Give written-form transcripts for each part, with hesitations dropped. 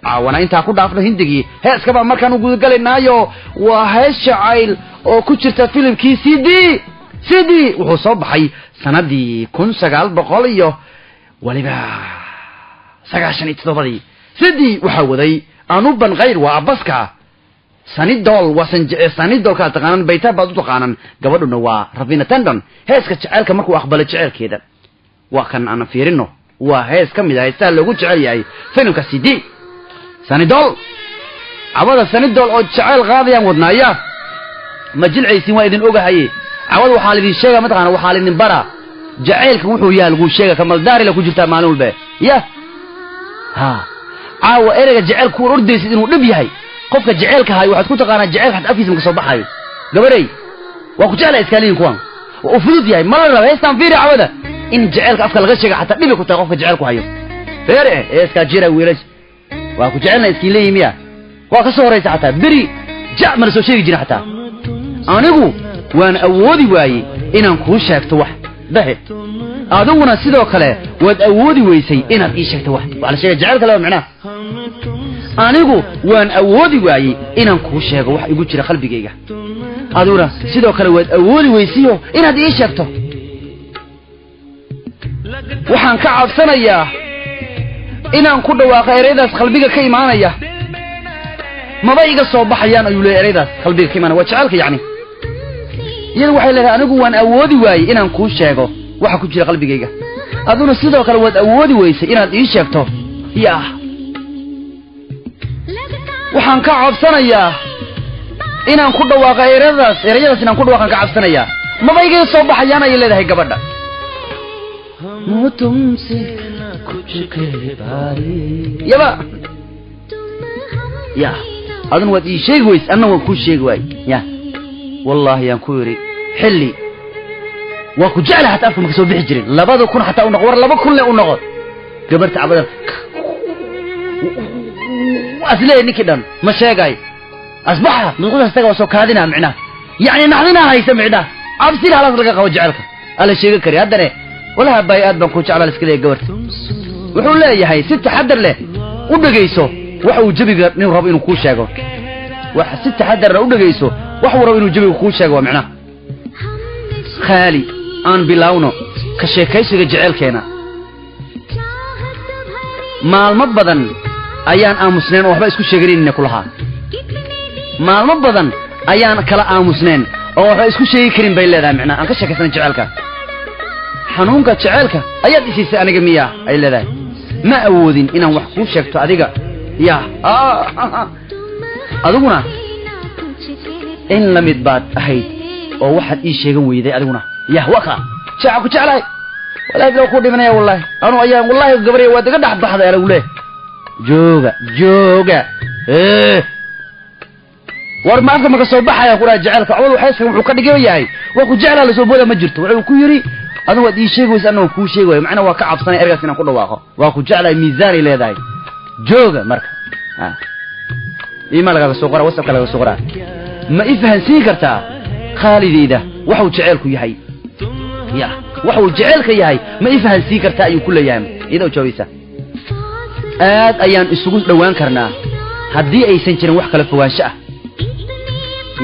Caawana intaa ku dhaafno Hindigii, heeska baa markaan u gudagalaynaayo. Waa hees jacayl oo ku jirta filimkii CD. CD wuxuu soo baxay sanadii 1900 iyo waliba 97-dii. CD waxaa waday Anupam Kher, waa Abaska. Sanidol waa Sanidol kaa taqaanan, Bayta baad u taqaanan. Gabadhuna waa Raveena Tandon. Heeska jaceylka markuu aqbalay jaceylkeeda waa kan aan fiirino. Waa hees ka mid ah heesaha loogu jecel yahay filimka CD. Sanidol cawada, Sanidol oo jaceyl qaadayaan wadnaaya. Ma jilcaysin, waa idin ogahaye. Cawada waxaa laidin sheega, mataqaana, waxaa laidin bara jaceylka wuxuu yahay, laguu sheega. Kamaldaarila ku jirtaa maalin walba ya ha. Caawa ereyga jaceylka kuwan ordaysid inuu dhib yahay. Qofka jaceylka hayo waxaad ku taqaanaa jaceylka xataa afkiisa maka soo baxayo. Gabarey, waa ku jeclaa iskaaliyin kuwan, waa uu fudud yahay. Ma la raba heestaan? Fiiri, cawada in jaceylka afka laga sheega xataa dhibi ku tahay qofka jaceylku hayo. Feere heeskaa jira, wiilash waa ku jecelna iskiin leeyihi miya? Waa ka soo horaysa xataa beri jac mana soo sheegi jirin xataa. Anigu waan awoodi waayey inaan kuu sheegto wax dahe, adiguna sidoo kale waad awoodi weysay inaad ii sheegto wax. Waxaa la sheegay jecel kale waa micnaha. Anigu waan awoodi waayey inaan kuu sheego wax igu jira qalbigayga, adiguna sidoo kale waad awoodi weysiyo inaad ii sheegto. Waxaan ka cabsanayaa inaan ku dhawaaqo ereydaas qalbiga ka imaanaya, maba iga soo baxayaan, ayuu leeyahay. Ereydaas qalbiga ka imaanaya waa jecelka yacni. Iyadu waxay leedahay, anigu waan awoodi waayey inaan kuu sheego waxa ku jira qalbigayga, aduna sidoo kale waad awoodi weysay inaad ii sheegto. Yaa, waxaan ka cabsanayaa inaan ku dhawaaqo ereyadaas, ereyadaas inaan ku dhawaaqan ka cabsanayaa, maba iga soo baxayaan, ayay leedahay gabadha. तुमसे कुछ कह पाए yaba ya, aduna waad ii sheegi weys, anna waan kuu sheegi waay. Ya wallaahi, yaan ku yidhi xilli waa ku jeclahay xataa afka maka soo bixi jirin. 2000 xataa u noqo, war 2000 le u noqo. Gabarta cabadan asleeyahay ninkii dhan ma sheegay, asbaxa musqushaas taga, waa soo kaadinaa micnaha, yacni naxdinaa haysa micnaha, cabsida halaas laga qabo jecelka alla sheegi kari. Haddane walaha baay, aad baan ku jeclaa iska leeyahay gabarta. Wuxuu leeyahay, si taxadar leh u dhegayso waxa uu jabiga nin rabo inuu kuu sheego. Wax si taxadar leh u dhegayso wax uu rabo inuu jabiga kuu sheego. Waa micnaha, khaali aan bilaawno ka sheekaysiga jeceelkeena. Maalmo badan ayaan aamusneen oo waxba isku sheeganayna kulahaa. Maalmo badan ayaan kala aamusneen oo waxba isku sheegi karin, bay leedahay. Micnaha aan ka sheekaysana jeceelka. Xanuunka jeceelka ayaad isiisay aniga miya, ay leedahay. Ma awoodin inaan wax kuu sheegto adiga. Ya, adiguna in la mid baad ahayd oo waxaad ii sheegan weyday adiguna. Yah, waa kaa jeeca ku jeclahay, wallahi bilow kuu dhimanaya, wallahi anu ayaan, wallahi gabarya waad iga dhex baxday anigu leh. Jooga jooga, war ma afka maka soo baxaya ku dhaha jecelka cawal waxayska wuxuu ka dhigan yahay waa ku jeclaa lasoo booda ma jirto. Wuxuu ku yidhi, adigu waad ii sheegi weysa, anna waan kuu sheegi waayo. Macnaa waa ka cabsanay ergaas inaan ku dhawaaqo waa ku jeclahay. Miisaanay leedahay. Jooga marka iima lagaga soo qora, WhatsAppka lagaga soo qoraa. Ma i fahansiin kartaa khaalideyda waxuu jeceelku yahay? Ya, waxuu jeceelka yahay ma i fahansiin kartaa, ayuu ku leeyahay. Iyadoo jawaabaysa, aad ayaan isugu dhowaan karnaa haddii aysan jirin wax kala fogaansho ah.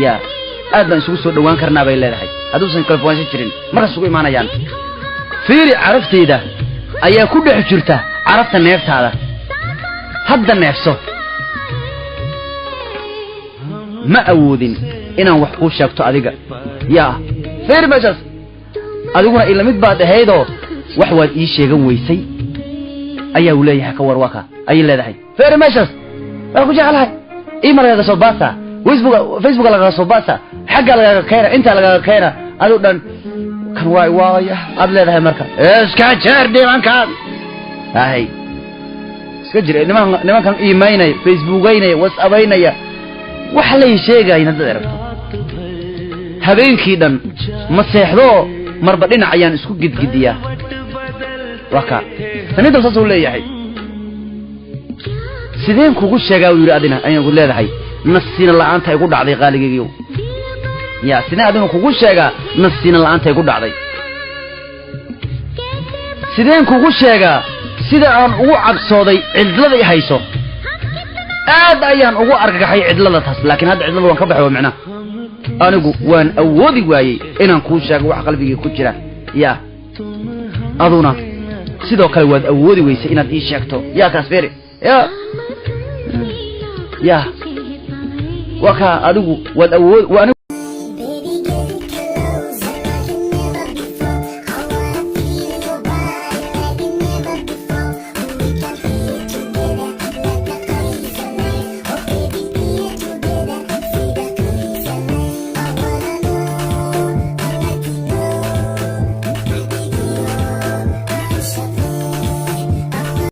Ya, aad baan isugu soo dhowaan karnaa, bay leedahay, hadduusan kala fogaansho jirin markaas isugu imaanayaan. Fiiri, carabteyda ayaa ku dhex jirta carabta neeftaada, hadda neefso. Ma awoodin inaan wax kuu sheegto adiga. Yaa, fiiri meeshaas, adiguna ila mid baad ahaydoo wax waad ii sheegan weysay, ayaa uu leeyahay. Ka war waa ka, ayay leedahay. Fiiri meeshaas, waa ku jeclahay, ima lagaga soo baasa Facebook, Facebooka lagaga soo baasa, xagga lagaga keena, intaa lagaga keena, adigu dhan kan waay waaya aad leedahay. Marka iska jeer nimankan hay, iska jir niman, nimankan iimaynaya, facebookaynaya, whatsappaynaya, wax lay sheegayin haddaad aragto. Habeenkii dhan ma seexdoo, marba dhinac ayaan isku gidgidiyaa. Waa ka sanidal saasuu leeyahay. Sideen kugu sheegaa, uu yidhi, adina ayaan ku leedahay nafsiina la'aanta igu dhacday qaaligaygiyow. Ya, sideen adina kugu sheegaa nafsiina la'aanta igu dhacday? Sideen kugu sheegaa sida aan ugu cabsooday cidlada i hayso? Aad ayaan ugu argagaxay cidlada taas, laakiin hadda cidlada waan ka baxay. Waa micnaha anigu waan awoodi waayey inaan kuu sheego wax qalbigii ku jira. Ya, aduna sidoo kale waad awoodi weysay inaad ii sheegto. Yaa kaas feeri ya ya waa kaa, adigu waad awood anigu.